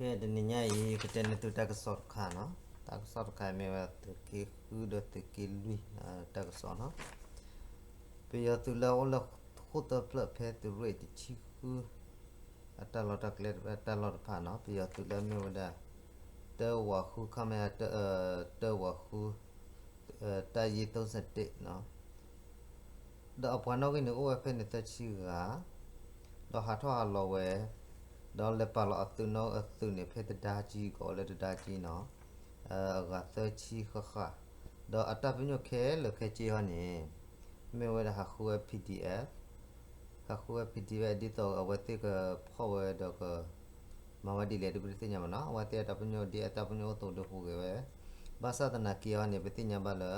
ဖဲတနံၤညါအံၤ ယကတဲန့ၢ်သုတၢ်ကစီၣ်တခါနီၤ, တၢ်ကစီၣ်တခါမ့ၢ်ဝဲသုးက့ဃုဒီးသုးက့လွံၢ် တၢ်ကစီၣ်နီၤ, ပယီၤသုးလၢအအိၣ်လၢဃိၣ်သၢဖျၢၣ်ဖဲသုးရ့ၣ်တဆံဃု အတၢ်လီၢ်တၢ်ကျဲတဖၣ် တၢ်လီၢ်တဖၣ်နီၤ, ပယီၤသုးလၢအမ့ၢ်ဝဲဒၣ် တၢဝးဃု ခမရ တၢဝးဃု တၢ်ယ့ၢ်သိစတ့းနီၤ, ဒီးအပှၤနီၣ်ဂံၢ်န့ၣ်အိၣ်ဝဲဖဲန့ၣ်သၢဆံဂၤ, ဒီးဟးထီၣ်ဟးလီၤဝဲ, ဒီးလဲၤပာ်လီၤအသုးနီၣ်အသုးန့ၣ် ဖဲတဒါကံ ကအိၣ်လၢတဒါကံနီၤ, အဂၤသၢဆံဃၣ်ဃၣ်, ဒီးအတၢ်ပညိၣ်ခဲလၢာ်ခဲဆ့ဟီန့ၣ် မ့ၢ်ဝဲဒၣ်ဟးဃုဝဲ PDF, ဟးဃုဝဲ PDF ဒ်သိးအဝဲသ့ၣ်ကဖီၣ်ဝဲဒီးက မၤဝဲဒ်လဲၣ်ဒ်ပတသ့ၣ်ညါဘၣ်နီၤ, အဝဲသ့ၣ်အတၢ်ပညိၣ်ဒ်အတၢ်ပညိၣ်အိၣ်သိးဒီးဟူးဂဲၤဝဲ, ဘၣ်ဆၣ်သနာ်က့ဟီန့ၣ် ပသ့ၣ်ညါဘၣ်လၢ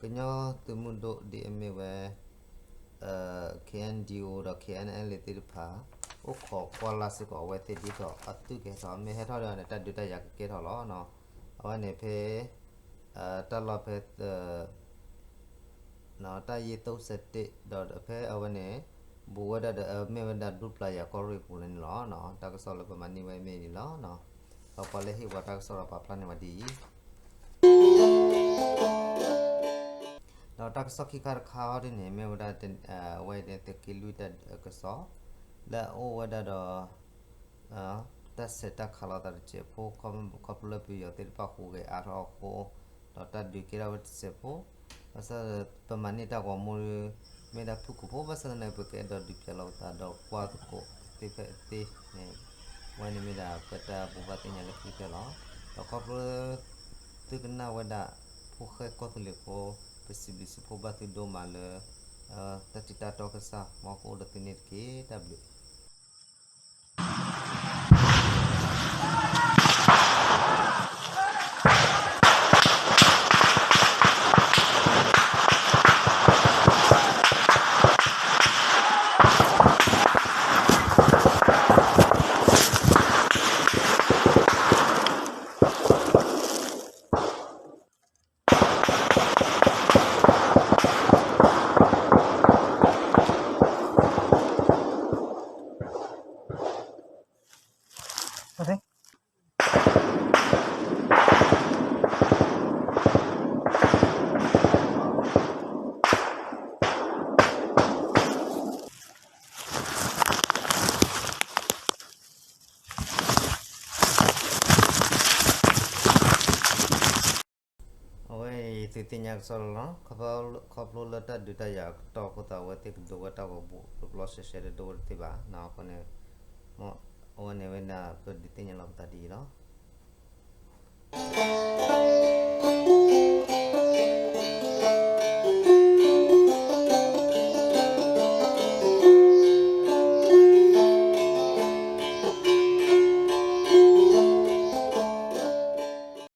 ကညီသုးမုၢ်ဒိၣ်ဒ်အမ့ၢ်ဝဲ KNDO ဒီး KNLA သ့ၣ်တဖၣ် အိၣ်ခိးကွၢ်လၢ်စ့ၢ်ကီးအဝဲသ့ၣ်ဒ်သိးအသုးကဟဲထီၣ် မ့ၢ်ဟဲထီၣ်ဒီးန့ၣ် တၢ်ဒုးတၢ်ယၤကကဲထီၣ်လီၤနီၤ, အဝဲန့ၣ်ဖဲ တၢ်လီၢ်ဖဲ တၢ်ယ့ၢ်သိစတ့း ဒီးဖဲအဝဲန့ၣ် ဘူးဝဲဒၣ်ဒီး မ့ၢ်ဝဲဒၣ်ဒူပျၢ်ယၤကီၢ်ရ့ၣ်ပူၤလၢန့ၣ်လီၤ. တၢ်ကစီၣ်လၢပမၤန့ၢ်ဝဲမ့ၢ်န့ၣ်လီၤ. ဒီးပှၤလၢဟ့ၣ်ပှၤတၢ်ကစီၣ်ဒီးပာ်ဖျါန့ၢ်ဝဲဒ်အံၤ ဒီးတၢ်ကစီၣ်ခံခါတခါဟီဒ်န့ၣ် မ့ၢ်ဝဲဒၣ် အဝဲန့ၣ်သုးက့လွံၢ်တၢ်ကစီၣ် လၢအအိၣ်ဝဲဒၣ်ဒီး တၢ်ဆဲးတၢ်ခးလိာ်သးတစဲးဖိ ခီဖျိလၢပယီၤသ့ၣ်တဖၣ်ဟူးဂဲၤအါထီၣ်အဃိ ဒီးတၢ်ဒုးကဲထီၣ်ဝဲတစဲးဖိ ဘၣ်ဆၣ်ပမၤန့ၢ်တၢ်ဂီၤမူ မ့ၢ်ဒၣ်ဖုၣ်ကိာ်ဖိ ဘၣ်ဆၣ်သနာ်က့ ပကအဲၣ်ဒိးဒုးပျဲလီၤပသးဒီးကွၢ်သကိးသ့ဖဲအသ့န့ၣ် ဝဲန့ၣ်မ့ၢ်ဒၣ်ပတၢ်ဘိးဘၣ်သ့ၣ်ညါလၢခံဖဲလီၤ. ဒီးခီဖျိ သုကနၣ်ဝဲဒၣ် ဖိၣ်ဃဲကီၢ်သူလ့ၤဖိ ပစံးဘျုးစံးဖှိၣ်ဘၣ်သုဒိၣ်မးလၢ တၢ်တံၤတၢ်တီကစၢ် မ်ကအိၣ်ဒီးသုန့ၣ်တက့ၢ်. တၢ်ဘျုးအဝဲအံၤသုသ့ၣ်ညါကစီၣ်လီၤ. ခီဖျိလၢတၢ်ဒုးတၢ်ယၤကတီၢ်အဃိသတး အဝဲသ့ၣ်ကဒိးဝဲတၢ်ဂီၤမူ ပျီပျီရှဲရှဲတဒိဝဲတသ့ဘၣ်နီၤ. အဃိန့ၣ် အဝဲန့ၣ်ဝဲဒၣ်ပဒုးသ့ၣ်ညါလီၤပသးဒ်အံၤလီၤ.